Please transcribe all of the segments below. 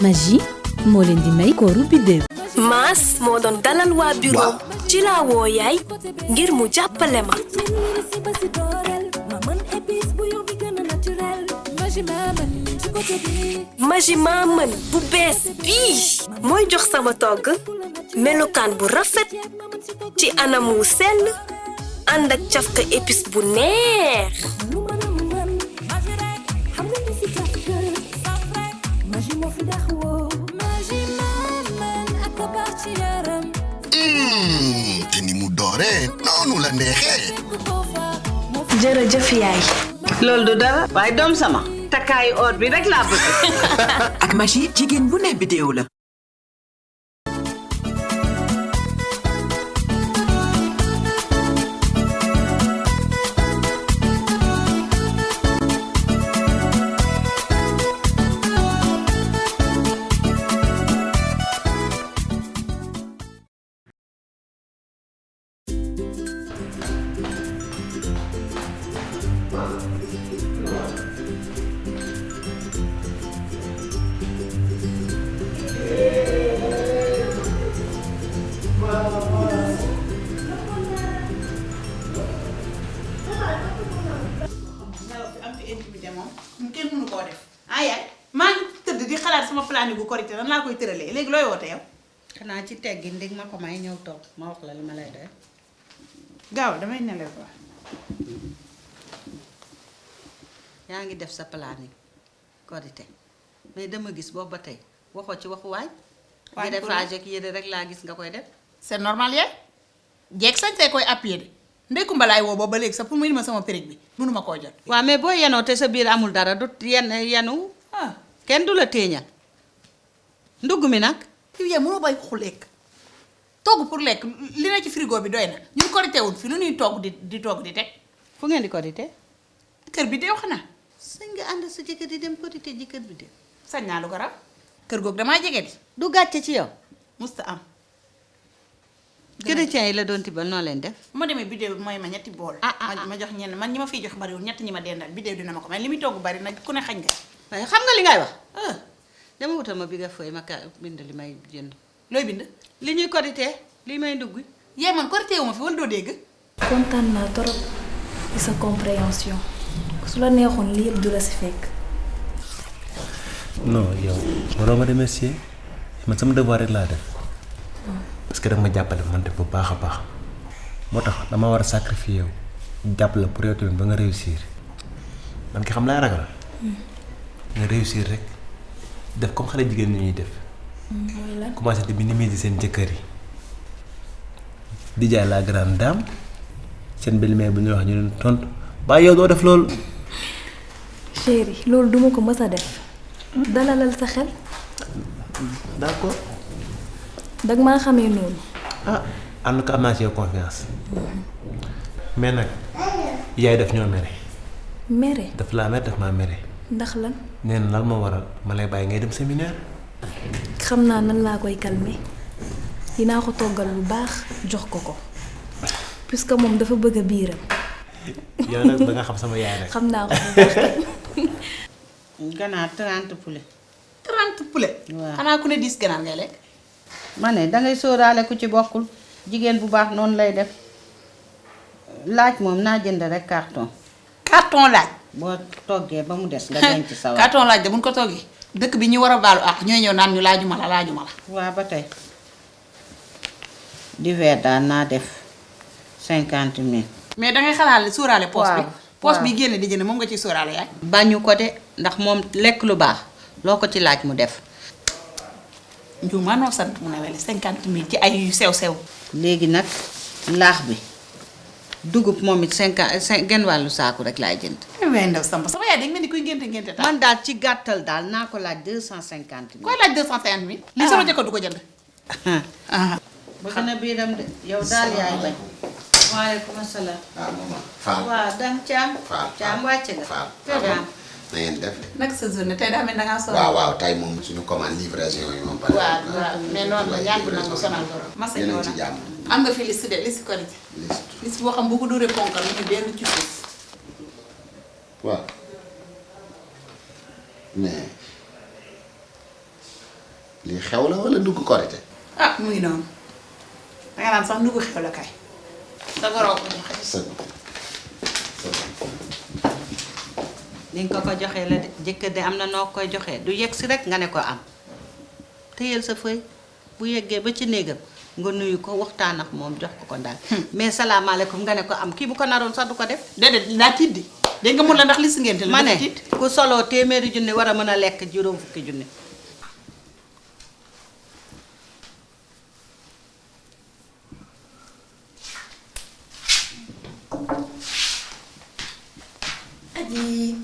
Magie moo leen di may kooru biddéew. Maas moo doon dalal waa bureau ci laa woo yaay ngir mu jàppale ma. Magie maa mën bu bees bii mooy jox sama togg melokaan bu rafet ci anam wu sell ànd ak cafka épice bu neex. te ni mu dooree noonu la neexee. jërëjëf yaay. loolu du dara waaye doom sama takkaayu or bi rek laa bëgg. ak Magie jigéen bu ne bidéo la. korité nan laa koy tëralee léegi looy woote yow. xanaa ci teggi ndig ma ko may ñëw toog ma wax la li ma lay doy. gaaw damay nelew quoi. yaa ngi def sa planning korité mais dama gis boobu ba tey waxoo ci waxu waay. waaye defage ak yére rek laa gis nga koy def. c'est normal yaay. jeeg sañtee koy appuyer de ndeyku mbalaay woo boobu ba léegi sax pour mu indi ma sama périg bi mënuma koo jot. waaw mais boo yenoo te sa biir amul dara du yenu kenn du la téeñal. ndugg mi nag. yow yaa mënoo bay waxu lekk togg pour lekk li na ci frigo bi doy na ñun korité wul fi lu ñuy togg di togg di teg. fu ngeen di korité. kër bi deew xanaa. sañ nga ànd sa jëkkër di dem korité ji kër bi de. sañ naa lu ko raw kër googu damaa jege di. du gàcce ci yow. musta am. chrétien yi la doon tibbal noo leen def. ma demee bidéew bi mooy ma ñetti bool. ma jox ñenn man ñi ma fiy jox bariwul ñett ñi ma dendal bidéew dina ma ko may li muy togg bari nag ku ne xañ nga. waaye xam nga li ngay wax. dama wutal ma bi nga fooy ma ka bind li may jënd. looy bind. li ñuy korité li may dugg. yee man korité wu ma fi wala doo dégg. kontaan naa torop ci sa compréhension su la neexoon lii yëpp du la si fekk. non yow waroo ma remercier man sama devoir rek laa def parce que dama ma jàppale man def bu baax a baax moo tax dama war a sacrifier yow jàppale pour yow tamit ba nga réussir man ki xam laa ragal nga réussir rek def comme xale jigéen ñi ñuy def. mooy lan commencé di minimiser seen jëkkër yi di jaay la grande dame seen belle-mère bu ñuy wax ñu leen tontu waaye yow doo def loolu. chéri loolu duma ko mës a def. dalalal sa xel. d'accord. dag maa xamee noonu. en tout cas am naa ci yow confiance mais nag yaay daf ñoo mere. mere. daf laa mere daf maa mere. ndax lan. nee na lan moo waral ma lay bàyyi ngay dem séminaire. xam naa nan laa koy calmer dinaa ko toggal lu baax jox ko puisque moom dafa bëgg a biiram. yow nag ba nga xam sama yaay nag. xam naa ko bu baax. ganaar 30 poulet. 30 poulet. waaw xanaa ku ne 10 ganaar ngay lekk. ma ne dangay sóoraale ku ci bokkul jigéen bu baax noonu lay def laaj moom naa jënd rek carton. carton laaj. boo toggee ba mu des nga denc sa waa. carton laaj de buñ ko toggee dëkk bi ñu war a baalu ak ñooy ñëw naan ñu laajuma la. waa ba tey divers daal naa def 50 000. mais dangay xalaale sóoraale poos bi. waaw poos bi génne di jënd moom nga ciy sóoraale yaay. bañu ko de ndax moom lekk lu baax loo ko ci laaj mu def. Ndiou ma noo sant mu ne wele 50 000 ci ay yu sew sew. léegi nag laax bi dugub moom it 5 genn wàllu saaku rek laay jënd. waaye ndaw sama yaay dañ mel ni kuy ngénte taal. man daal ci gàttal daal naa ko laaj 250 000. koy laaj 250 000. li sama jëkkër du ko jënd. bëgg na biiram de yow daal yaay bañ. waaleykum salaam. maman Fall. waaw dam Thiam. Fall Thiam wàcce nga. Fall Thiam. na ngeen def. nag sa journée tey daa mel da ngaa sonal. waaw tey moom suñu commande livraison yi moom. waaw mais noonu la ñàkk na mu sonal borom. masa yéen a ngi ci ci jàmm. am nga fi liste de liste korité. liste boo xam bu ko dóoree ponkal lu ñu dellu ci suuf. waaw mais lii xew la wala dugg korite. ah mu ngi noonu danga naan sax ndugu xew la kay danga raw ko joxe sëñ li nga ko joxee la de jëkkër de am na noo koy joxee du yegg si rek nga ne ko am téyel sa fëy bu yeggee ba ci néegam nga nuyu ko waxtaan ak moom jox ko ko ndaal mais salaamaaleykum nga ne ko am kii bu ko naroon sax du ko def déedéet daa tiit di dégg nga mun la ndax li si ngénte la ma ne dafa tiit ku soloo téeméeri junni war a mën a lekk juróom fukki junni aji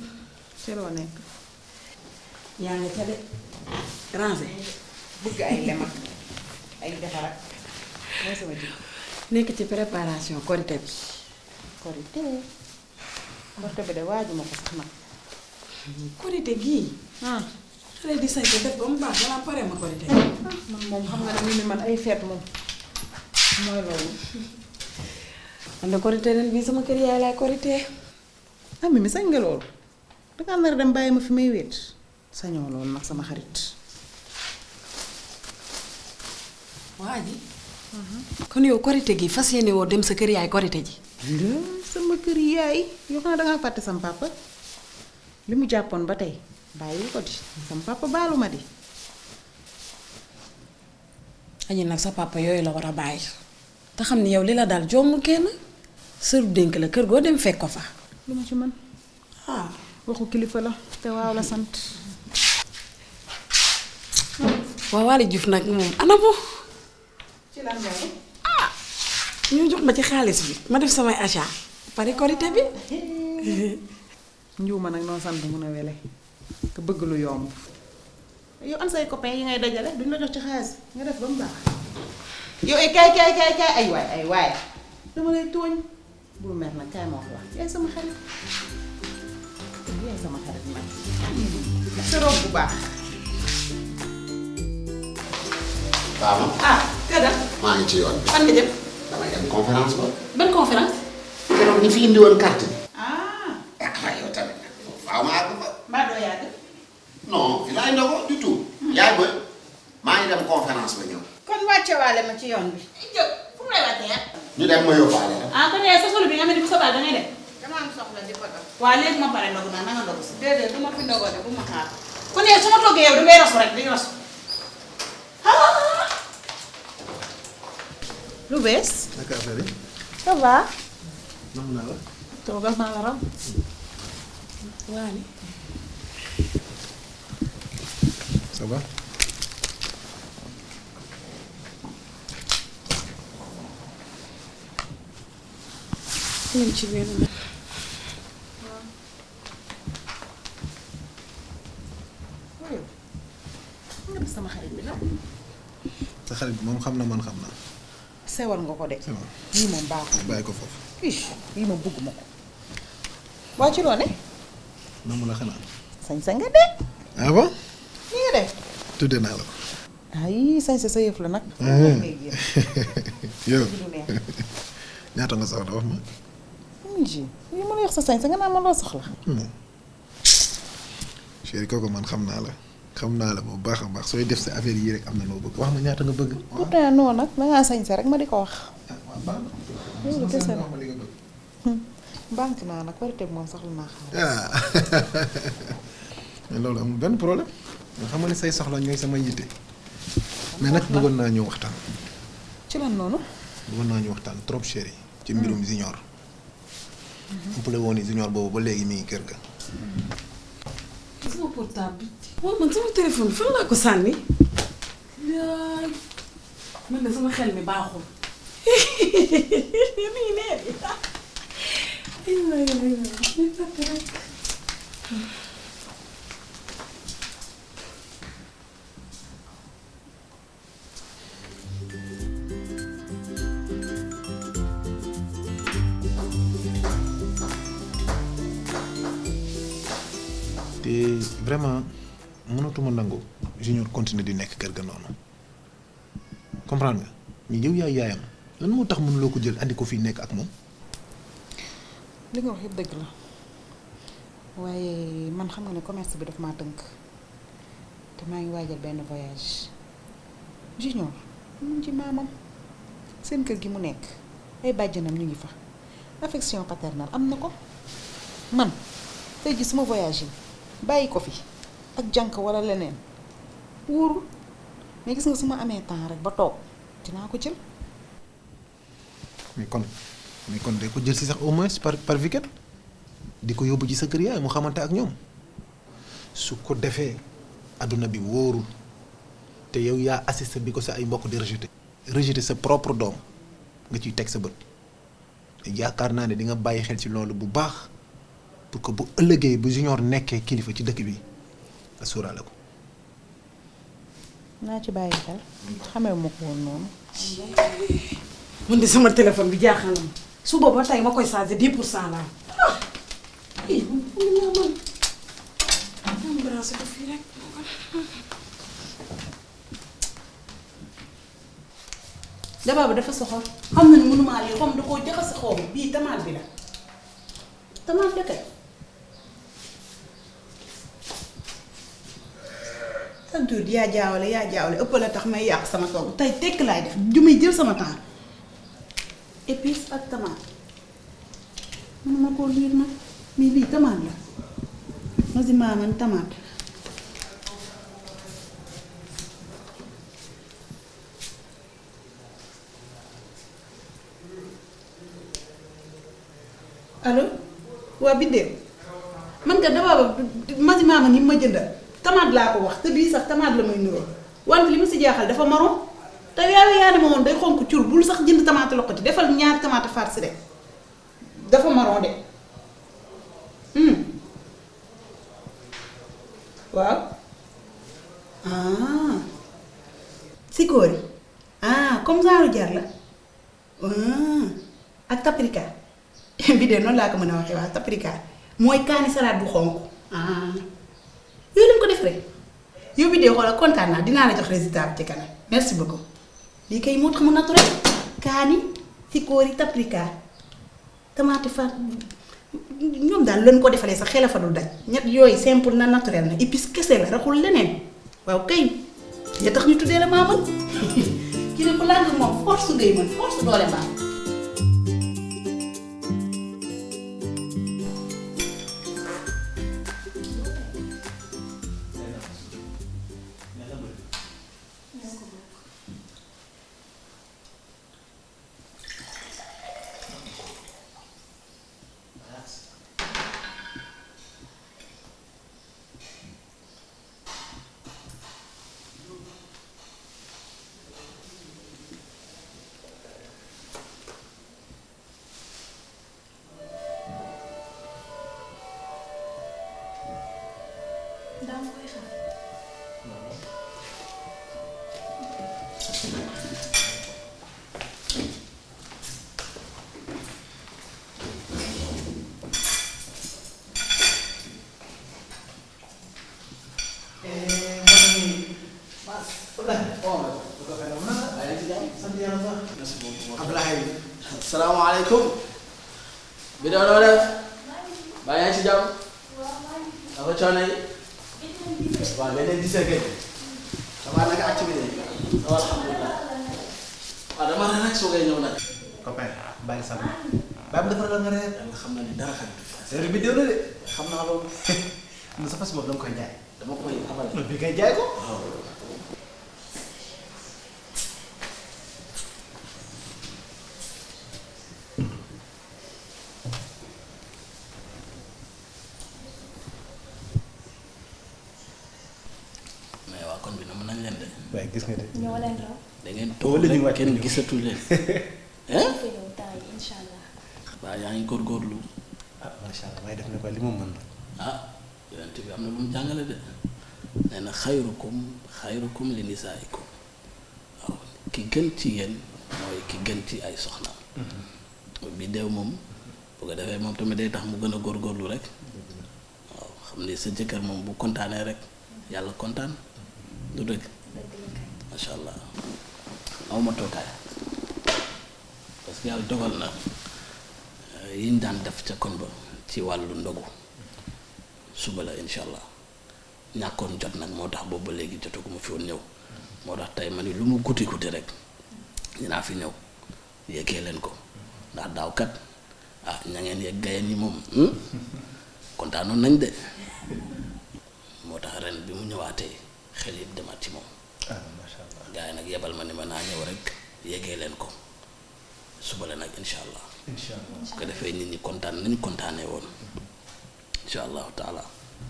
ci loo nekk yaa nga ca de rangé bëgg ay lem ak ay defar ak mooy sama jikko nekk ci préparation korité bi korité korité bi de waajuma ko sax nag korité gii xale di sañ ko def ba mu baax balaa pare ma korité man moom xam nga ne mu ni man ay feet moom mooy loolu man de korité ren bii sama kër yaay laay korité ami mi sañ nga loolu dangaa nar a dem bàyyi ma fi may wéet sañoo loolu nag sama xarit waa ji kon yow korité gi fas yéene woo dem sa kër yaay korité ji sama kër yaay yoo xam ne dangaa fàtte sama papa li mu jàppoon ba tey bàyyi ko di sama papa baalu ma di añi nag sa papa yooyu la war a bàyyi te xam ni yow li la daal joomul kenn sëru dénk la kër goo dem fekk ko fa lu ma ci mën ah waxu kilifa la te waaw la sant waaw Waly Diouf nag moom ana bu ci lan loolu ñu jox ma ci xaalis bi ma def samay achat pare korité bi njuuma nag noo sant mun a wele te bëgg lu yomb yow an say copains yi ngay dajale duñ la jox ci xaalis nga def ba mu baax yow ay kaay ay waay dama lay tooñ bul mer nag kaay ma wax la yaay sama xarit man sa rob bu baax Fama kada maa ngi ci yoon bi fan nga jëm damay dem conférence ba. ban conférence keroog ñi fi indi woon carte bi. ah ah yow tamit faaw ma àgg fa. mbaa doo yàgg non fi laay ndogo du tout. yaay ba maa ngi dem conférence ba ñëw. kon wàcce waale ma ci yoon bi jël fu mu lay wàccee ya ñu dem ma yóbbaale la. ah kon yaay sa solo bi nga xam ne bu soobee da ngay dem dama am soxla di ko dox waa léegi ma pare ndogu naa na nga ndogu si déedéet du ma fi ndogoo de bu ma xaar kon yaay su ma toggee yow dangay rasu rek di rasu lu bees naka affaire yi. ça va nam naa la. toogal maa la raw Waly ça va. ñu ci biir nag nga def sama xarit bi la sa xarit bi moom xam na man xam naa. sewal nga ko de c'est bon lii moom baaxul bàyyi ko foofu. lii moom bëgguma ko waa ci loo ne namu la xanaa. sañ-sañ nga de ah bon. nii nga def tudde naa la ko. ay sañ-sañ sa yëf la nag yow du neex ñaata nga soxla wax ma. ji lii ma la wax sa sañ-sañ nga naa ma loo soxla chéri kooku man xam naa la bu baax a baax sooy def sa affaire yii rek am na loo bëgg wax ma ñaata nga bëgg. pourtant non nag dangaa sañ-sañ rek ma di ko wax waaw baax na. loolu kese la wax ma li nga bëgg. banque naa nag korité bi moom soxla naa xam ah mais loolu amul benn problème nga xam ne say soxla ñooy sama yitte mais nag bëggoon naa ñu waxtaan. ci lan noonu bëggoon naa ñu waxtaan trop chéri ci mbirum junior. ëppale woon ni junior boobu ba léegi mi ngi kër ga. sama portable bi waaw man sama téléphone fan laa ko sànni yaay man de sama xel mi baaxul nii nee te vraiment mënatuma nangu junior continuer di nekk kër ga noonu comprendre nga mais yow yaay yaayam lan moo tax mënuloo ko jël andi ko fii nekk ak moom. li nga wax yëpp dëgg la waaye man xam nga ne commerce bi daf maa tënk te maa ngi waajal benn voyage Junior mu ngi ci maamam seen kër gi mu nekk ay bàjjanam ñu ngi fa affection paternelle am na ko man tey ji sama voyage yi bàyyi ko fi ak jànk wala leneen wóorul mais gis nga su ma amee temps rek ba toog dinaa ko jël. mais kon day ko jël si sax au moins par weekend di ko yóbbu ci sa kër yaay mu xamante ak ñoom su ko defee adduna bi wóorul te yow yaa assisté bi ko sa ay mbokk di rejeté sa propre doom nga ciy teg sa bët yaakaar naa ne di nga bàyyi xel ci loolu bu baax pour que bu ëllëgee bu Junior nekkee kilifa ci dëkk bi nga suuraale ko. naa ci bàyyi xel xamee ma ko woon noonu. man de sama téléphone bi jaaxal na ma suba ba tey ma koy chargé 10% laa man branché ko fii rek. Daba ba dafa soxor xam na ne mënumaa lii xom da koo jaxase xoom bii tamaat bi la tamaat la kay chaque jour yaa jaawale ëpp la tax may yàq sama togg tey tekk laay def ju muy jël sama temps épice ak tamaat mënuma koo liir nag mais lii tamaat la ma si maaman tamaat allo waa Biddéew man ka Daba ba masi maama ni ma jëndal tamaat laa ko wax te bii sax tamaat la may nuroo wante li ma si jaaxal dafa maroon te yaa ne ma woon day xonk cur bul sax jënd tamaate loxo ci defal ñaari tamaate farci rek dafa maroon de waaw sikóori comme genre jar la ak paprika bi de noonu laa ko mën a waxee waaw paprika mooy kaani salade bu xonk yooyu lañ ko def rek yow bi de xoolal kontaan naa dinaa la jox résultat bi ci kanam merci beaucoup lii kay moo tax mu naturel kaani sikóori paprika tomate fat ñoom daal lañ ko defalee sax xel a fa dul daj ñett yooyu simple na naturel na épice kese la raxul leneen waaw kay ya tax ñu tuddee la maa mën kii ne ko làng moom force ngay mën force doole baax. Assalamualaikum. Bida doo def. Baa yaa ngi ci jàmm. Dafa coono yi. Waaw beneen di seegee. Damaa naka activité. Alhamdulillah. Waaw dama ne nag soo ngay ñëw nag. copain bàyyi sa bopp. bàyyi mu defar la nga reer. Nga xam na ni dara xel du fa. séeréer bi déw na de. Xam naa loolu. mu sa fas boobu dama koy jaay. Dama koy xamal. bi kay jaay ko. Waaw. waaye gis nga de. ñoo leen raw. da ngeen toog rek kenn gisatul leen. hein? incha allah. waaw yaa ngi góorgóorlu. macha allah waaye def na ko li mu mën na. yonent bi am na lu mu jàngale de nee na xayrukum li nisaa'ikum waaw ki gën ci yéen mooy ki gën ci ay soxnaam. bi deew moom bu ko defee moom tamit day tax mu gën a góorgóorlu rek waaw xam ni sa jëkkër moom bu kontaanee rek yàlla kontaan du dëgg. macha allah awma toogaay parce que yàlla dogal na yiñ daan def ca kon ba ci wàllu ndogu suba la insha allah ñàkkoon jot nag moo tax boobu ba léegi jotaguma fi woon ñëw moo tax tey ma ni lu mu guddi guddi rek dinaa fi ñëw yeggee leen ko ndax daaw kat ña ngeen yegg gayeen yi moom kontaanoon nañ de moo tax ren bi mu ñëwaatee xel yëpp demaat ci moom. macha allah gars yi nag yebal ma ni ma naa ñëw rek yeggee leen ko suba la nag incha allah. incha allah su ko defee nit ñi kontaan nañu kontaanee woon incha allahu taala.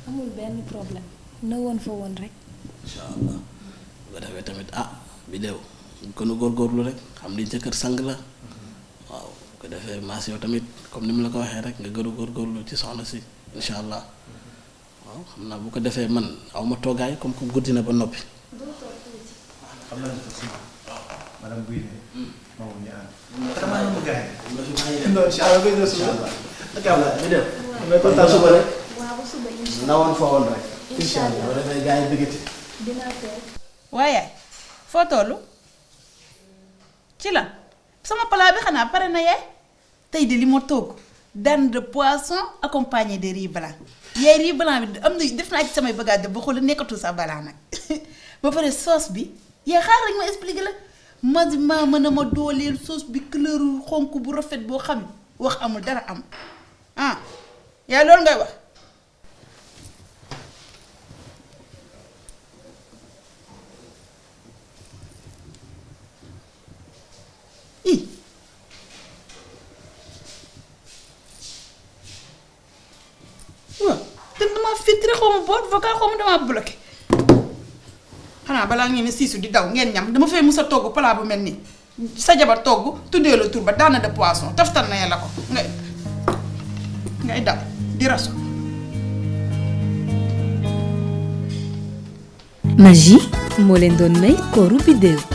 amul benn problème na woon fa woon rek. incha allah bu ko defee tamit bi deew gën a góorgóorlu rek xam ni jëkkër sang la waaw bu ko defee maas yow tamit comme ni mu la ko waxee rek nga gën a góorgóorlu ci soxna si incha allah waaw xam naa bu ko defee man aw ma toogaay comme que guddi na ba noppi. xam naa ne madame Guèye moom ñu ànd. vraiment ñu ngi gars yi. non incha allah béy na suba. ok allah bi dem. mais kontaan suba rek. waaw ba suba incha allah na woon fa woon rek. incha allah bu defee gars yi bëggati. dinaa teew. waaye foo tollu ci lan sama plat bi xanaa pare na yaay tey de li ma togg dinde de poisson accompagné de riz blanc yaay riz blanc bi am na def naa ci samay bagage de ba xool nekkatul sax balaa nag ba pare sauce bi yaay xaar rek ma expliqué la maa mën a ma dooleel sauce bi couleur xonk bu rafet boo xam wax amul dara am yaay loolu ngay wax. waaw te damaa filtré xaw ma boîte vocale xaw ma damaa bloqué xanaa balaa ngeen ne siisu di daw ngeen ñam dama fay mus a togg plat bu mel nii sa jabar togg tuddee la tur ba dinde de poisson taftal na yàlla ko ngay daw di rasu. Maggi moo leen doon may kooru Bideew.